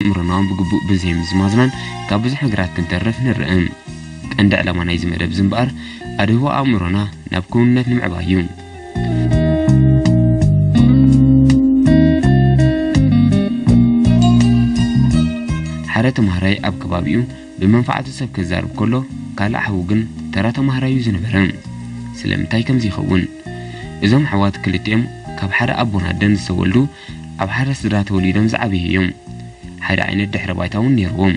ኣእምሮና እውን ብግቡእ ብዘይምዝማዝናን ካብ ብዙሕ ነገራት ክንተርፍ ንርእ። ቀንዲ ዕላማ ናይዚ መደብ እዚ እምበኣር ኣድህቦ ኣእምሮና ናብ ክውንነት ንምዕባይ እዩ። ሓደ ተምሃራይ ኣብ ከባቢኡ ብመንፋዕቱ ሰብ ከዛርብ ከሎ፣ ካልእ ሓዉ ግን ተራ ተምሃራይ እዩ ዝነበረ። ስለምንታይ ከምዚ ይኸውን? እዞም ኣሕዋት ክልቲኦም ካብ ሓደ ኣቦን ኣደን ዝተወልዱ፣ ኣብ ሓደ ስድራ ተወሊዶም ዝዓበዩ እዮም። ሓደ ዓይነት ድሕረ ባይታ እውን ነይርዎም።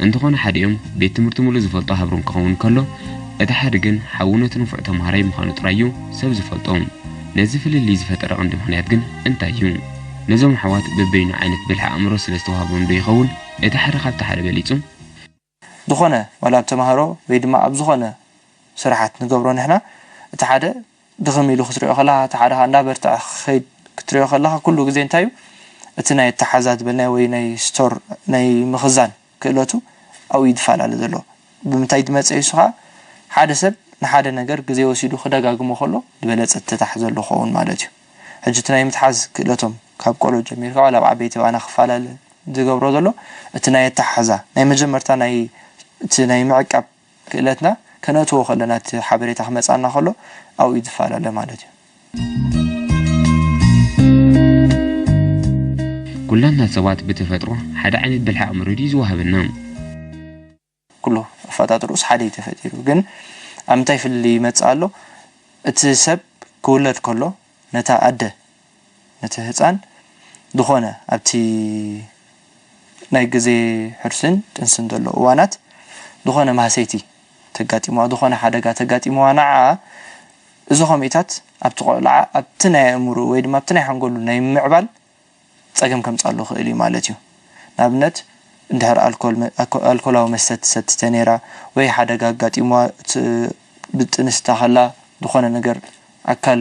እንተኾነ ሓዲኦም ቤት ትምህርቲ ሙሉእ ዝፈልጦ ሃብሮም ክኸውን ከሎ፣ እቲ ሓደ ግን ሓዉ ነቲ ንፉዕ ተምሃራይ ምዃኑ ጥራይ እዩ ሰብ ዝፈልጦ። ነዚ ፍልልይ ዝፈጠረ ቀንዲ ምኽንያት ግን እንታይ እዩ? ነዞም ኣሕዋት በበይኑ ዓይነት ብልሒ ኣእምሮ ስለ ዝተዋህቦም ዶ ይኸውን እቲ ሓደ ካብቲ ሓደ በሊጹ? ዝኾነ ዋላ ኣብ ተምሃሮ ወይ ድማ ኣብ ዝኾነ ስራሓት ንገብሮ ንሕና፣ እቲ ሓደ ድኽም ኢሉ ክትሪኦ ከለኻ፣ እቲ ሓደ ኸኣ እንዳበርትዐ ክኸይድ ክትሪኦ ከለኻ፣ ኩሉ ግዜ እንታይ እዩ? እቲ ናይ ኣተሓዛ ዝበልናዮ ወይ ናይ ስቶር፣ ናይ ምኽዛን ክእለቱ ኣብኡ እዩ ዝፈላለ ዘሎ። ብምንታይ ዝመጸ እዩ? እሱ ኸኣ ሓደ ሰብ ንሓደ ነገር ግዜ ወሲዱ ክደጋግሞ ከሎ፣ ዝበለጸ ተታሕ ዘሎ ክኸውን ማለት እዩ። ሕጂ እቲ ናይ ምትሓዝ ክእለቶም ካብ ቆልዑ ጀሚርካ ዋላ ኣብ ዓበይቲ ባና ክፈላለ ዝገብሮ ዘሎ፣ እቲ ናይ ኣተሓሕዛ፣ ናይ መጀመርታ ናይ፣ እቲ ናይ ምዕቃብ ክእለትና ከነእትዎ ከለና፣ እቲ ሓበሬታ ክመጻና ከሎ ኣብኡ እዩ ዝፈላለ ማለት እዩ። ኩላትና ሰባት ብተፈጥሮ ሓደ ዓይነት ብልሒ ኣእምሮ ድዩ ዝወሃበና? ኩሉ ኣፈጣጥርኡስ ሓደ እዩ ተፈጢሩ። ግን ኣብ ምንታይ ፍልልይ ይመጽእ ኣሎ? እቲ ሰብ ክውለድ ከሎ ነታ ኣደ፣ ነቲ ህጻን ዝኾነ ኣብቲ ናይ ግዜ ሕርስን ጥንስን ዘሎ እዋናት ዝኾነ ማህሰይቲ ተጋጢምዋ፣ ዝኾነ ሓደጋ ተጋጢምዋ፣ ንዓ እዚ ከምኡታት ኣብቲ ቆልዓ፣ ኣብቲ ናይ ኣእምሮ ወይ ድማ ኣብቲ ናይ ሓንጎሉ ናይ ምዕባል ጸገም ከምጻሉ ይኽእል እዩ ማለት እዩ። ንኣብነት፣ እንድሕር ኣልኮል መ-፣ ኣኮ-፣ ኣልኮላዊ መስተ ትሰቲ ተነይራ ወይ ሓደጋ ኣጋጢምዋ፣ እቲ ብጥንስታ ከላ ዝኾነ ነገር፣ ኣካል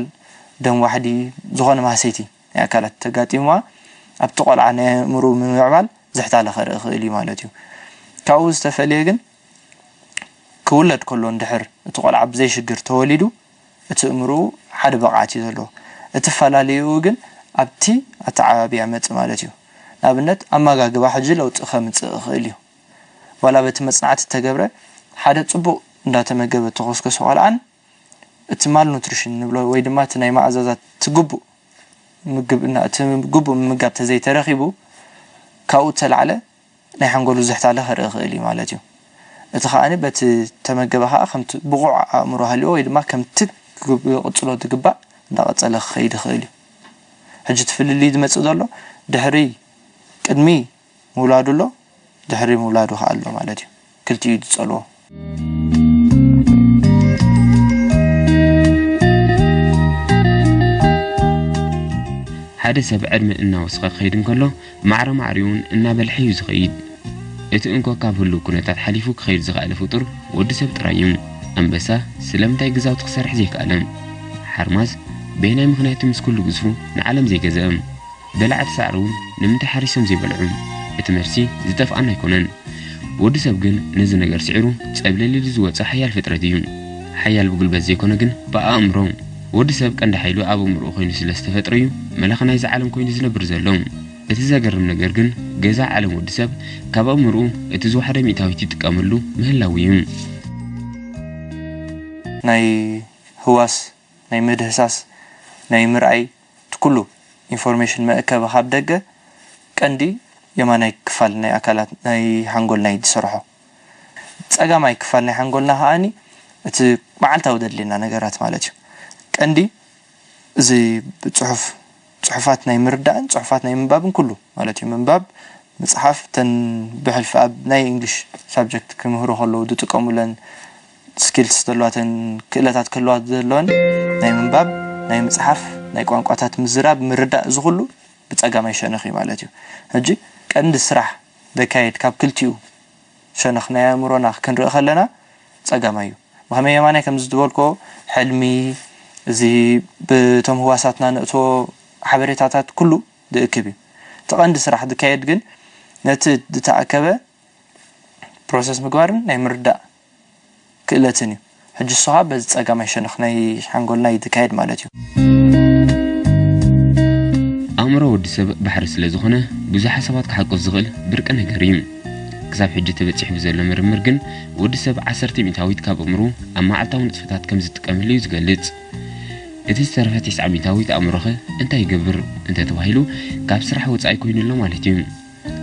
ደም ዋሕዲ፣ ዝኾነ ማህሰይቲ ናይ ኣካላት ተጋጢምዋ፣ ኣብቲ ቆልዓ ናይ ኣእምሮ ምምዕባል ዝሕታለ ከርኢ ይኽእል እዩ ማለት እዩ። ካብኡ ዝተፈልየ ግን፣ ክውለድ ከሎ እንድሕር እቲ ቆልዓ ብዘይ ሽግር ተወሊዱ፣ እቲ እምርኡ ሓደ ብቕዓት እዩ ዘለዎ። እቲ ፈላለዩ ግን ኣብቲ ኣተዓባብያ መጽእ ማለት እዩ። ንኣብነት፣ ኣመጋግባ ሕጂ ለውጢ ከምጽእ ይኽእል እዩ። ዋላ በቲ መጽናዕቲ እተገብረ፣ ሓደ ጽቡቕ እንዳተመገበ እተኾስከሰ ቆልዓን እቲ ማል ኑትሪሽን ንብሎ ወይ ድማ እቲ ናይ መኣዛዛት እቲ ግቡእ ምግብ እና-፣ እቲ ግቡእ ምምጋብ ተዘይተረኺቡ፣ ካብኡ እተላዕለ ናይ ሓንጎሉ ዝሕታለ ከርኢ ይኽእል እዩ ማለት እዩ። እቲ ከኣኒ በቲ ተመገበ ከኣ ከምቲ ብቑዕ ኣእምሮ ሃልዎ ወይ ድማ ከምቲ ክብ-፣ ክቕጽሎ ዝግባእ እንዳቐጸለ ክኸይድ ይኽእል እዩ። ሕጂ እቲ ፍልልይ ዝመጽእ ዘሎ ድሕሪ፣ ቅድሚ ምውላዱ ኣሎ፣ ድሕሪ ምውላዱ ከኣ ኣሎ ማለት እዩ። ክልቲኡ እዩ ዝጸልዎ። ሓደ ሰብ ዕድመ እናወሰኸ ክኸይድ እንከሎ፣ ማዕረ ማዕሪኡን እናበልሐ እዩ ዝኸይድ። እቲ እንኮ ካብ ህሉው ኩነታት ሓሊፉ ክኸይድ ዝኸኣለ ፍጡር ወዲ ሰብ ጥራይ እዩ። ኣንበሳ ስለምንታይ ገዛውቲ ክሰርሕ ዘይከኣለ? ሓርማዝ በየናይ ምኽንያት ምስ ኩሉ ግዝፉ ንዓለም ዘይገዝአ? በላዕቲ ሳዕሪ እውን ንምንታይ ሓሪሶም ዘይበልዑ? እቲ መልሲ ዝጠፍኣና ኣይኮነን። ወዲ ሰብ ግን ነዚ ነገር ስዒሩ ጸብለል ኢሉ ዝወጸ ሓያል ፍጥረት እዩ። ሓያል ብጉልበት ዘይኮነ ግን ብኣእምሮ። ወዲ ሰብ ቀንዲ ሓይሉ ኣብ ኣእምሮኡ ኮይኑ ስለ ዝተፈጥረ እዩ መላኺ ናይዚ ዓለም ኮይኑ ዝነብር ዘሎ። እቲ ዘገርም ነገር ግን ገዛ ዓለም ወዲ ሰብ ካብ ኣእምሮኡ እቲ ዝወሓደ ሚእታዊት ይጥቀመሉ ምህላው እዩ። ናይ ህዋስ፣ ናይ ምድህሳስ፣ ናይ ምርኣይ፣ እቲ ኩሉ ኢንፎርሜሽን መእከቢ ካብ ደገ ቀንዲ የማናይ ክፋል ናይ ኣካላት ናይ ሓንጎልና እዩ ዝሰርሖ። ጸጋማይ ክፋል ናይ ሓንጎልና ከኣኒ እቲ መዓልታዊ ዘድልየና ነገራት ማለት እዩ። ቀንዲ እዚ ብጽሑፍ፣ ጽሑፋት ናይ ምርዳእን ጽሑፋት ናይ ምንባብን ኩሉ ማለት እዩ። ምንባብ፣ ምጽሓፍ፣ እተን ብሕልፊ ኣብ ናይ እንግሊሽ ሳብጀክት ክምህሩ ከለዉ ዝጥቀሙለን ስኪልስ ዘለዋተን ክእለታት ክህልዋ ዘለወን ናይ ምንባብ፣ ናይ ምጽሓፍ፣ ናይ ቋንቋታት ምዝራብ፣ ምርዳእ፣ እዚ ኩሉ ብጸጋማይ ሸነኽ እዩ ማለት እዩ። ሕጂ ቀንዲ ስራሕ ዘካየድ ካብ ክልቲኡ ሸነኽ ናይ ኣእምሮና ክንርኢ ከለና ጸጋማይ እዩ። ብኸመይ የማናይ? ከምዚ ዝበልኮ ሕልሚ፣ እዚ ብቶም ህዋሳትና ንእትዎ ሓበሬታታት ኩሉ ዝእክብ እዩ። እቲ ቀንዲ ስራሕ ዝካየድ ግን ነቲ ዝተኣከበ ፕሮሰስ ምግባርን ናይ ምርዳእ ክእለትን እዩ። ሕጂ እሱ ኸኣ በዚ ጸጋማይ ሸነኽ ናይ ሓንጎልና እዩ ዝካየድ ማለት እዩ። ኣእምሮ ወዲ ሰብ ባሕሪ ስለ ዝኾነ፣ ብዙሓት ሰባት ክሓቁፍ ዝኽእል ብርቂ ነገር እዩ። ክሳብ ሕጂ ተበጺሑ ብዘሎ ምርምር ግን፣ ወዲ ሰብ ዓሰርተ ሚእታዊት ካብ ኣእምሮ ኣብ መዓልታዊ ንጥፈታት ከም ዝጥቀመሉ እዩ ዝገልጽ። እቲ ዝተረፈ ተስዓ ሚእታዊት ኣእምሮኸ እንታይ ይገብር እንተተባሂሉ፣ ካብ ስራሕ ወጻኢ ኮይኑ ኣሎ ማለት እዩ።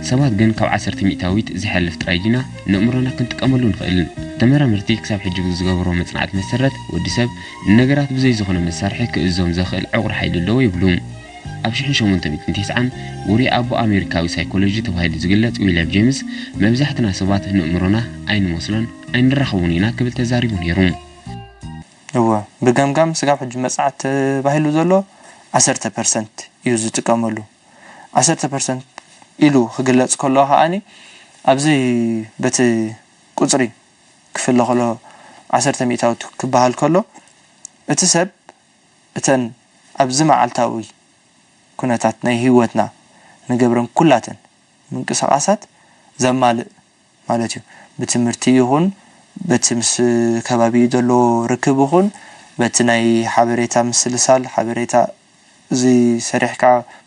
ሰባት ግን ካብ ዓሰርተ ሚእታዊት ዝሓልፍ ጥራይ ዲና ንእምሮና ክንጥቀመሉ ንኽእል? ተመራመርቲ ክሳብ ሕጂ ብዝገበርዎ መጽናዕቲ መሰረት፣ ወዲ ሰብ ንነገራት ብዘይ ዝኾነ መሳርሒ ክእዞም ዘኽእል ዕቑር ሓይሊ ኣለዎ ይብሉ። ኣብ ሽሕን ሸሞንተ ሚእትን ተስዓን ውሩይ ኣቦ ኣሜሪካዊ ሳይኮሎጂ ተባሂሉ ዝግለጽ ዊልያም ጄምስ፣ መብዛሕትና ሰባት ንእምሮና ኣይንመስሎን ኣይንራኸቡን ኢና ክብል ተዛሪቡ ነይሩ። እወ፣ ብገምጋም ስጋብ ሕጂ መጽናዕቲ ተባሂሉ ዘሎ ዓሰርተ ፐርሰንት እዩ ዝጥቀመሉ። ዓሰርተ ፐርሰንት ኢሉ ክግለጽ ከሎ ከኣኒ፣ ኣብዚ በቲ ቁጽሪ ክፍለ ከሎ፣ ዓሰርተ ሚእታዊት ክበሃል ከሎ፣ እቲ ሰብ እተን ኣብዚ መዓልታዊ ኩነታት ናይ ህይወትና ንገብረን ኩላተን ምንቅስቓሳት ዘማልእ ማለት እዩ። ብትምህርቲ ይኹን፣ በቲ ምስ ከባቢ ዘሎ ርክብ ይኹን፣ በቲ ናይ ሓበሬታ ምስልሳል፣ ሓበሬታ እዚ ሰሪሕካ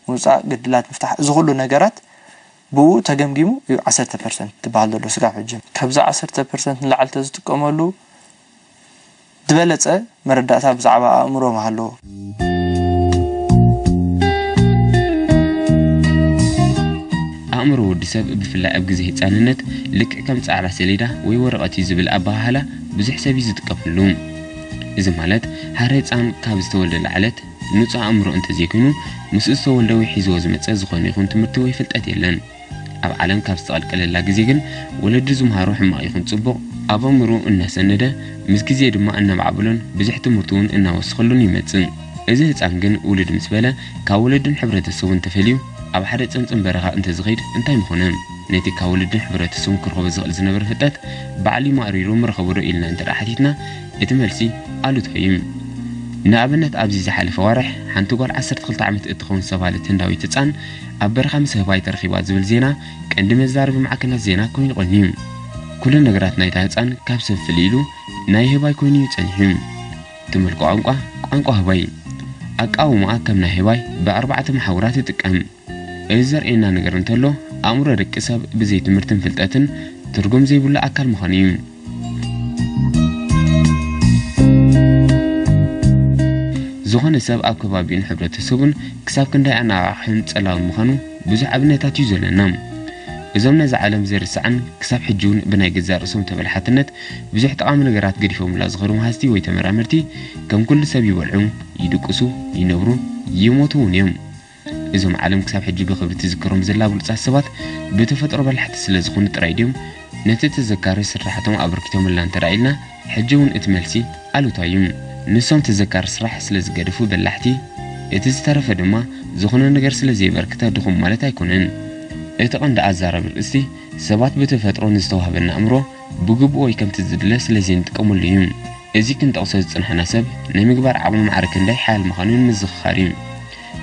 ምውጻእ፣ ግድላት ምፍታሕ፣ እዚ ኩሉ ነገራት ብኡ ተገምጊሙ እዩ ዓሰርተ ፐርሰንት ትበሃል ዘሎ ስጋብ ሕጂ። ካብዚ ዓሰርተ ፐርሰንት ንላዕሊ ተዝጥቀመሉ፣ ዝበለጸ መረዳእታ ብዛዕባ ኣእምሮ ምሃለዎ። ኣእምሮ ወዲ ሰብ፣ ብፍላይ ኣብ ግዜ ህጻንነት፣ ልክዕ ከም ጻዕዳ ሰሌዳ ወይ ወረቐት እዩ ዝብል ኣበሃህላ ብዙሕ ሰብ እዩ ዝጥቀመሉ። እዚ ማለት፣ ሓደ ህጻን ካብ ዝተወልደላ ዕለት ንጹህ ኣእምሮ እንተዘይኮይኑ፣ ምስኡ ዝተወልደ ወይ ሒዝዎ ዝመጸ ዝኾነ ይኹን ትምህርቲ ወይ ፍልጠት የለን። ኣብ ዓለም ካብ ዝተቐልቀለላ ግዜ ግን፣ ወለዲ ዝምሃሮ ሕማቕ ይኹን ጽቡቕ፣ ኣብ ኣእምሮኡ እናሰነደ፣ ምስ ግዜ ድማ እናማዕበሎን ብዙሕ ትምህርቲ እውን እናወሰኸሉን ይመጽእ። እዚ ህጻን ግን ውልድ ምስ በለ፣ ካብ ወለዱን ሕብረተሰቡን ተፈልዩ፣ ኣብ ሓደ ጸምጸም በረኻ እንተዝኸይድ እንታይ ምኾነ? ነቲ ካብ ወለዱን ሕብረተሰቡን ክረኽቦ ዝኽእል ዝነበረ ፍልጠት ባዕሉ ማእሪሩ ምረኸቦ ዶ ኢልና እንተ ደኣ ሓቲትና፣ እቲ መልሲ ኣሉታዊ እዩ። ንኣብነት፣ ኣብዚ ዝሓለፈ ዋርሕ ሓንቲ ጓል ዓሰርተ ክልተ ዓመት እትኸውን ሰባልት ህንዳዊት ህጻን ኣብ በረኻ ምስ ህባይ ተረኺባ ዝብል ዜና ቀንዲ መዛረቢ ማዕከናት ዜና ኮይኑ ቀንዩ። ኩሉ ነገራት ናይታ ህጻን ካብ ሰብ ፍልይ ኢሉ ናይ ህባይ ኮይኑ እዩ ጸኒሑ። ትምልኮ ቋንቋ፣ ቋንቋ ህባይ። ኣቃውማኣ ከም ናይ ህባይ ብኣርባዕተ መሓውራት ይጥቀም። እዚ ዘርእየና ነገር እንተሎ፣ ኣእምሮ ደቂ ሰብ ብዘይ ትምህርትን ፍልጠትን ትርጉም ዘይብሉ ኣካል ምዃኑ እዩ። ዝኾነ ሰብ ኣብ ከባቢኡን ሕብረተሰቡን ክሳብ ክንደይ ኣነቓቓሕን ጸላውን ምዃኑ ብዙሕ ኣብነታት እዩ ዘለና። እዞም ነዛ ዓለም ዘይርስዓን ክሳብ ሕጂ እውን ብናይ ገዛእ ርእሶም ተበላሓትነት ብዙሕ ጠቓሚ ነገራት ገዲፎምላ ዝኸዱ መሃዝቲ ወይ ተመራመርቲ፣ ከም ኩሉ ሰብ ይበልዑ፣ ይድቅሱ፣ ይነብሩ፣ ይሞቱ እውን እዮም። እዞም ዓለም ክሳብ ሕጂ ብኽብሪ ትዝክሮም ዘላ ብሉጻት ሰባት፣ ብተፈጥሮ በላሕቲ ስለ ዝኾኑ ጥራይ ድዮም ነቲ ተዘካሪ ስራሕቶም ኣበርኪቶምልና እንተ ደኣ ኢልና፣ ሕጂ እውን እቲ መልሲ ኣሉታዊ እዩ። ንሶም ተዘካሪ ስራሕ ስለ ዝገደፉ በላሕቲ፣ እቲ ዝተረፈ ድማ ዝኾነ ነገር ስለ ዘየበርክተ ድኹም ማለት ኣይኮነን። እቲ ቀንዲ ኣዛራቢ ርእሲ፣ ሰባት ብተፈጥሮ ንዝተዋህበና ኣእምሮ ብግቡእ ወይ ከምቲ ዝድለ ስለ ዘይንጥቀመሉ እዩ። እዚ ክንጠቕሶ ዝጸናሕና ሰብ ናይ ምግባር ዓቕሙ ማዕረ ክንደይ ሓያል ምዃኑ ንምዝኽኻር እዩ።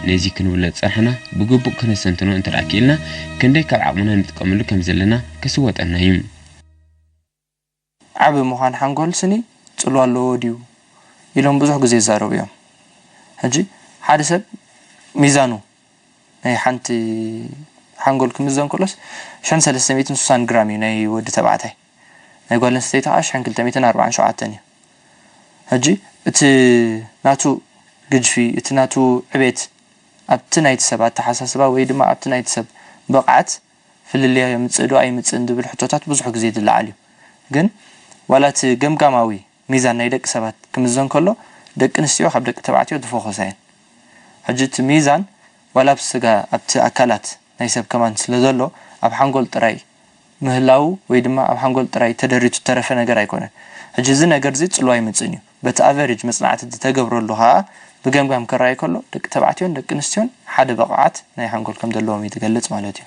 ነዚ ክንብሎ ዝጸናሕና ብግቡእ ክነስተንትኖ እንተ ደኣ ክኢልና፣ ክንደይ ካብ ዓቕምና ንጥቀመሉ ከም ዘለና ክስወጠና እዩ። ዓቢ ምዃን ሓንጎል ስኒ ጽልዋ ኣለዎ ድዩ? ኢሎም ብዙሕ ግዜ ይዛረቡ እዮም። ሕጂ ሓደ ሰብ ሚዛኑ ናይ ሓንቲ ሓንጎል ክምዘን ከሎስ፣ ሽሕን ሰለስተ ሚእትን ስሳን ግራም እዩ ናይ ወዲ ተባዕታይ። ናይ ጓል ኣንስተይቲ ከዓ ሽሕን ክልተ ሚእትን ኣርባዓን ሸውዓተን እዩ። ሕጂ እቲ ናቱ ግጅፊ፣ እቲ ናቱ ዕቤት ኣብቲ ናይቲ ሰብ ኣተሓሳስባ ወይ ድማ ኣብቲ ናይቲ ሰብ ብቕዓት ፍልልይ የምጽእ ዶ ኣይምጽእን ዝብል ሕቶታት ብዙሕ ግዜ ዝለዓል እዩ። ግን ዋላ እቲ ገምጋማዊ ሚዛን ናይ ደቂ ሰባት ክምዘን ከሎ፣ ደቂ ኣንስትዮ ካብ ደቂ ተባዕትዮ ዝፈኾሳ እየን። ሕጂ እቲ ሚዛን ዋላ ኣብ ስጋ፣ ኣብቲ ኣካላት ናይ ሰብ ከማን ስለ ዘሎ፣ ኣብ ሓንጎል ጥራይ ምህላዉ ወይ ድማ ኣብ ሓንጎል ጥራይ ተደሪቱ ዝተረፈ ነገር ኣይኮነን። ሕጂ እዚ ነገር እዚ ጽልዋ ይመጽእን እዩ። በቲ ኣቨሬጅ መጽናዕቲ ዝተገብረሉ ከኣ ብገምጋም ክረኣይ ከሎ፣ ደቂ ተባዕትዮን ደቂ ኣንስትዮን ሓደ ብቕዓት ናይ ሓንጎል ከም ዘለዎም እዩ ዝገልጽ ማለት እዩ።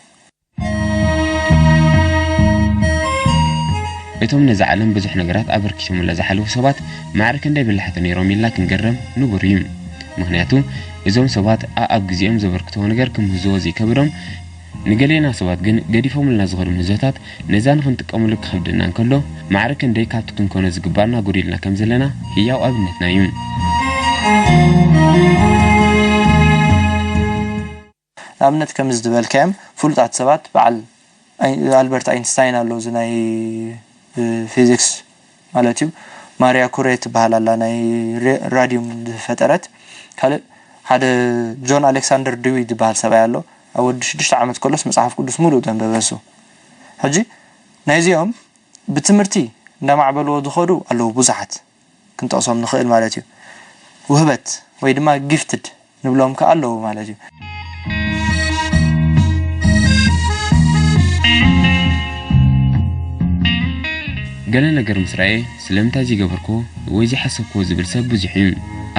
እቶም ነዛ ዓለም ብዙሕ ነገራት ኣበርኪቶምላ ዝሓለፉ ሰባት ማዕረ ክንደይ በላሕቲ ነይሮም ኢልና ክንገረም ንቡር እዩ። ምኽንያቱ እዞም ሰባት ኣኣብ ግዜኦም ዘበርክትዎ ነገር ክምህዝዎ ዘይከብዶም፣ ንገሌና ሰባት ግን ገዲፎምልና ዝኸዱ ምህዞታት ነዛ ንኽንጥቀመሉ ክኸብደና እንከሎ፣ ማዕረ ክንደይ ካብቲ ክንኮኖ ዝግባእና ጎዲልና ከም ዘለና ህያው ኣብነትና እዩ። ንኣብነት ከምዚ ዝበልካዮም ፍሉጣት ሰባት በዓል ኣይ- ኣልበርት ኣይንስታይን ኣሎ፣ እዚ ናይ እ፣ ፊዚክስ ማለት እዩ። ማሪያ ኩሬ ትበሃል ኣላ፣ ናይ ሬ- ራዲዩም ዝፈጠረት። ካልእ ሓደ ጆን ኣሌክሳንደር ድዊ ዝበሃል ሰብኣይ ኣሎ። ኣብ ወዲ ሽዱሽተ ዓመት ከሎስ መጽሓፍ ቅዱስ ሙሉእ ዘንበበ እሱ። ሕጂ ናይዚኦም ብትምህርቲ እንዳማዕበልዎ ዝኸዱ ኣለዉ ብዙሓት፣ ክንጠቕሶም ንኽእል ማለት እዩ። ውህበት ወይ ድማ ጊፍትድ ንብሎም ከኣ ኣለዉ ማለት እዩ። ገለ ነገር ምስ ረኣየ ስለምንታይ ዘይገበርክዎ ወይ ዘይሓሰብክዎ ዝብል ሰብ ብዙሕ እዩ።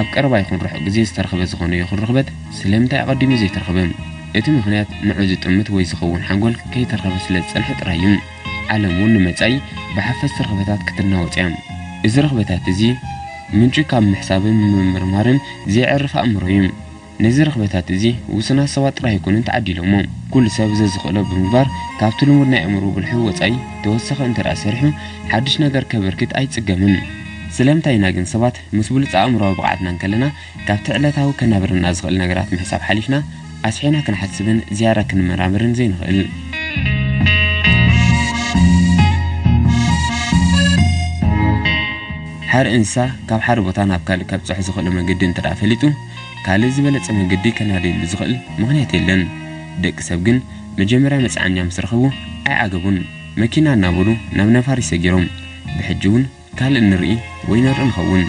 ኣብ ቀረባ ይኹን ርሑቕ ግዜ ዝተረኽበ ዝኾነ ይኹን ርኽበት ስለምንታይ ኣቐዲሙ ዘይተረኽበ? እቲ ምኽንያት ንዑ ዝጥምት ወይ ዝኸውን ሓንጎል ከይተረኸበ ስለ ዝጸንሐ ጥራይ እዩ። ዓለም እውን ንመጻኢ ብሓፈስቲ ርኽበታት ክትናወጽ እያ። እዚ ርኽበታት እዚ ምንጩ ካብ ምሕሳብን ምምርማርን ዘየዕርፍ ኣእምሮ እዩ። ነዚ ርኽበታት እዚ ውሱናት ሰባት ጥራይ ኣይኮኑን ተዓዲሎሞ። ኩሉ ሰብ ዘዝኽእሎ ብምግባር ካብቲ ልሙድ ናይ ኣእምሮ ብልሑ ወጻኢ ተወሳኺ እንተ ደኣ ሰሪሑ ሓድሽ ነገር ከበርክት ኣይጽገምን። ስለምንታይ ኢና ግን ሰባት ምስ ብሉጽ ኣእምሮኣዊ ብቕዓትና እንከለና ካብቲ ዕለታዊ ከናብረና ዝኽእል ነገራት ምሕሳብ ሓሊፍና ኣስሒና ክንሓስብን ዝያዳ ክንመራመርን ዘይንኽእል? ሓደ እንስሳ ካብ ሓደ ቦታ ናብ ካልእ ከብጽሖ ዝኽእሎ መገዲ እንተ ደኣ ፈሊጡ ካልእ ዝበለጸ መገዲ ከናድየሉ ዝኽእል ምኽንያት የለን። ደቂ ሰብ ግን መጀመርያ መጽዓኛ ምስ ረኸቡ ኣይዓገቡን። መኪና እናበሉ ናብ ነፋሪት ሰጊሮም። ብሕጂ እውን ካልእ ንርኢ ወይ ነርኢ ንኸውን።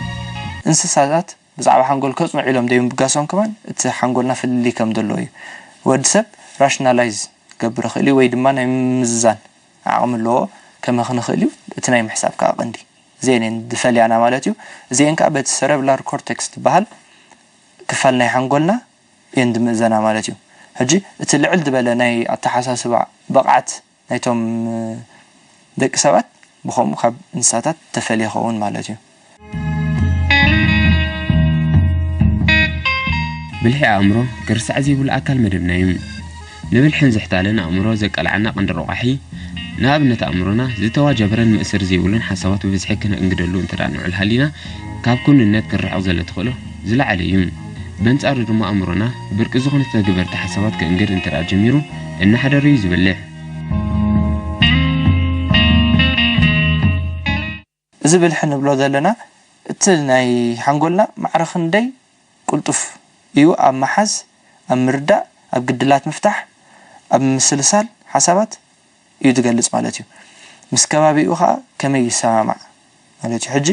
እንስሳታት ብዛዕባ ሓንጎል ከጽንዑ ኢሎም ዘይምብጋሶም ከማን እቲ ሓንጎልና ፍልልይ ከም ዘለዎ እዩ። ወዲ ሰብ ራሽናላይዝ ክገብር ይኽእል እዩ ወይ ድማ ናይ ምምዝዛን ዓቕሚ ኣለዎ። ከመ ክንኽእል እዩ እቲ ናይ ምሕሳብ ከዓ ቀንዲ እዚአን እየን ዝፈልያና ማለት እዩ። እዚአን ከዓ በቲ ሰረብላር ኮርቴክስ ትበሃል ክፋል ናይ ሓንጎልና እየን ዝምእዘና ማለት እዩ። ሕጂ እቲ ልዕል ዝበለ ናይ ኣተሓሳስባ ብቕዓት ናይቶም ደቂ ሰባት ብኸምኡ ካብ እንስሳታት ተፈልየ ይኸውን ማለት እዩ። ብልሒ ኣእምሮ ክርሳዕ ዘይብሉ ኣካል መደብና እዩ። ንብልሕን ዝሕታለን ኣእምሮ ዘቃልዓና ቀንዲ ረቋሒ፣ ንኣብነት ኣእምሮና ዝተዋጀበረን መእሰሪ ዘይብሉን ሓሳባት ብብዝሒ ክነእንግደሉ እንተ ደኣ ንውዕል ሃሊና፣ ካብ ኩንነት ክርሕቕ ዘሎ ተኽእሎ ዝለዓለ እዩ። በንጻሩ ድማ ኣእምሮና ብርቂ ዝኾኑ ተግበርቲ ሓሳባት ከእንግድ እንተ ደኣ ጀሚሩ፣ እናሓደረ እዩ ዝበልሕ። እዚ ብልሒ ንብሎ ዘለና እቲ ናይ ሓንጎልና ማዕረ ክንደይ ቅልጡፍ እዩ ኣብ ምሓዝ፣ ኣብ ምርዳእ፣ ኣብ ግድላት ምፍታሕ፣ ኣብ ምስልሳል ሓሳባት እዩ ዝገልጽ ማለት እዩ። ምስ ከባቢኡ ኸኣ ከመይ ይሰማማዕ ማለት እዩ። ሕጂ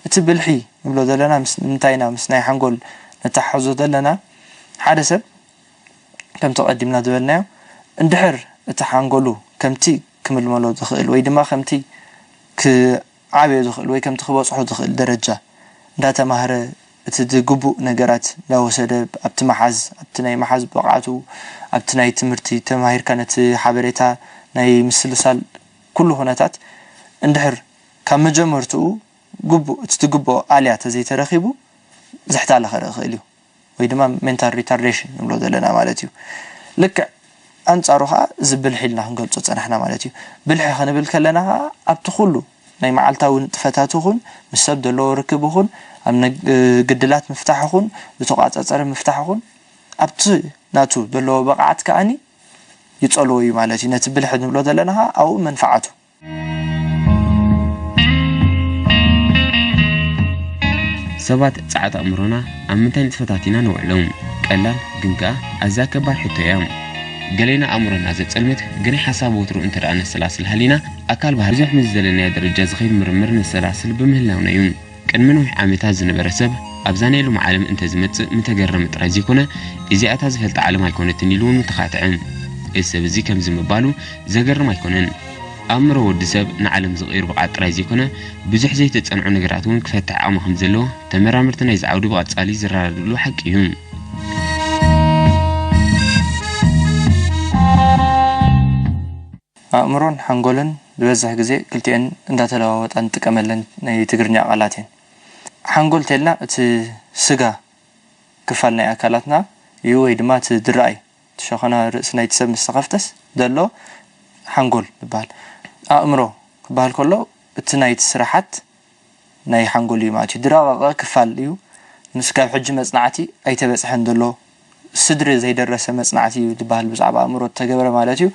እቲ ብልሒ ንብሎ ዘለና ምስ ምንታይ ኢና ምስ ናይ ሓንጎል ነተሓሕዞ ዘለና? ሓደ ሰብ ከምቲ ቀዲምና ዝበልናዮ እንድሕር እቲ ሓንጎሉ ከምቲ ክምልመሎ ዝኽእል ወይ ድማ ከምቲ ክዓብዮ ዝኽእል ወይ ከምቲ ክበጽሖ ዝኽእል ደረጃ እንዳተማህረ እቲ ዝግቡእ ነገራት እንዳወሰደ ኣብቲ መሓዝ ኣብቲ ናይ መሓዝ ብቕዓቱ ኣብቲ ናይ ትምህርቲ ተማሂርካ ነቲ ሓበሬታ ናይ ምስልሳል ኩሉ ኩነታት እንድሕር ካብ መጀመርትኡ ግቡእ እቲ ዝግብኦ ኣልያ ተዘይተረኺቡ ዝሕታለ ከርኢ ይኽእል እዩ። ወይ ድማ ሜንታል ሪታርዴሽን ንብሎ ዘለና ማለት እዩ። ልክዕ ኣንጻሩ ከዓ እዚ ብልሒ ኢልና ክንገልጾ ጸናሕና ማለት እዩ። ብልሒ ክንብል ከለና ከዓ ኣብቲ ኩሉ ናይ መዓልታዊ ንጥፈታት ይኹን ምስ ሰብ ዘለዎ ርክብ ይኹን ኣብ ግድላት ምፍታሕ ይኹን ዝተቋጻጸረ ምፍታሕ ይኹን ኣብቲ ናቱ ዘለዎ ብቕዓት ከዓኒ ይጸልዎ እዩ ማለት እዩ። ነቲ ብልሒ ንብሎ ዘለና ከዓ ኣብኡ መንፍዓቱ ሰባት ጸዓት ኣእምሮና ኣብ ምንታይ ንጥፈታት ኢና ነውዕሎም? ቀላል ግን ከኣ ኣዝያ ከባድ ሕቶ እያ። ገሌና ኣእምሮና ዘጸልምት ግናይ ሓሳብ ወትሩ እንተ ደኣ ነሰላስል ሃሊና ኣካል ባህሪ ብዙሕ ምስ ዝደለናዮ ደረጃ ዝኸይድ ምርምር ነሰላስል ብምህላውና እዩ። ቅድሚ ነዊሕ ዓመታት ዝነበረ ሰብ ኣብዛ ናይ ሎሚ ዓለም እንተ ዝመጽእ ምተገረመ ጥራይ ዘይኮነ እዚኣታ ዝፈልጣ ዓለም ኣይኮነትን ኢሉ እውን ምተኻትዐ። እዚ ሰብ እዚ ከምዚ ምባሉ ዘገርም ኣይኮነን። ኣእምሮ ወዲ ሰብ ንዓለም ዝቕይር ብቕዓት ጥራይ ዘይኮነ ብዙሕ ዘይተጸንዑ ነገራት እውን ክፈትሕ ዓቕሚ ከም ዘለዎ ተመራመርቲ ናይዚ ዓውዲ ብቐጻሊ ዝረዳድእሉ ሓቂ እዩ። ኣእምሮን ሓንጎልን ዝበዝሕ ግዜ ክልቲኤን እንዳተለዋወጣ ንጥቀመለን ናይ ትግርኛ ቃላት እየን። ሓንጎል ተልና እቲ ስጋ ክፋል ናይ ኣካላትና እዩ ወይ ድማ እቲ ዝረኣይ እቲ ሸኾና ርእሲ ናይቲ ሰብ ምስ ተኸፍተስ ዘሎ ሓንጎል ይበሃል። ኣእምሮ ክበሃል ከሎ እቲ ናይቲ ስራሓት ናይ ሓንጎል እዩ ማለት እዩ። ዝረቐቐ ክፋል እዩ። ንሱ ካብ ሕጂ መጽናዕቲ ኣይተበጽሐን ዘሎ ስድሪ ዘይደረሰ መጽናዕቲ እዩ ዝበሃል ብዛዕባ ኣእምሮ ተገብረ ማለት እዩ።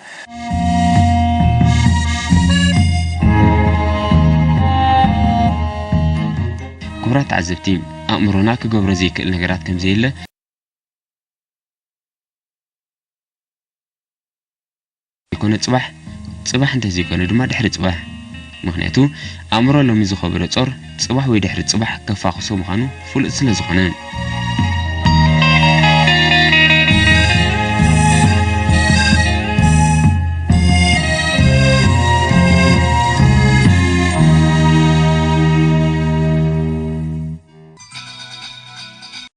ክቡራት ተዓዘብቲ፣ ኣእምሮና ክገብሮ ዘይክእል ነገራት ከም ዘየለ ይኮነ ጽባሕ፣ ጽባሕ እንተዘይኮነ ድማ ድሕሪ ጽባሕ። ምኽንያቱ ኣእምሮ ሎሚ ዝኸበዶ ጾር ጽባሕ ወይ ድሕሪ ጽባሕ ከፋኽሶ ምዃኑ ፍሉጥ ስለ ዝኾነ።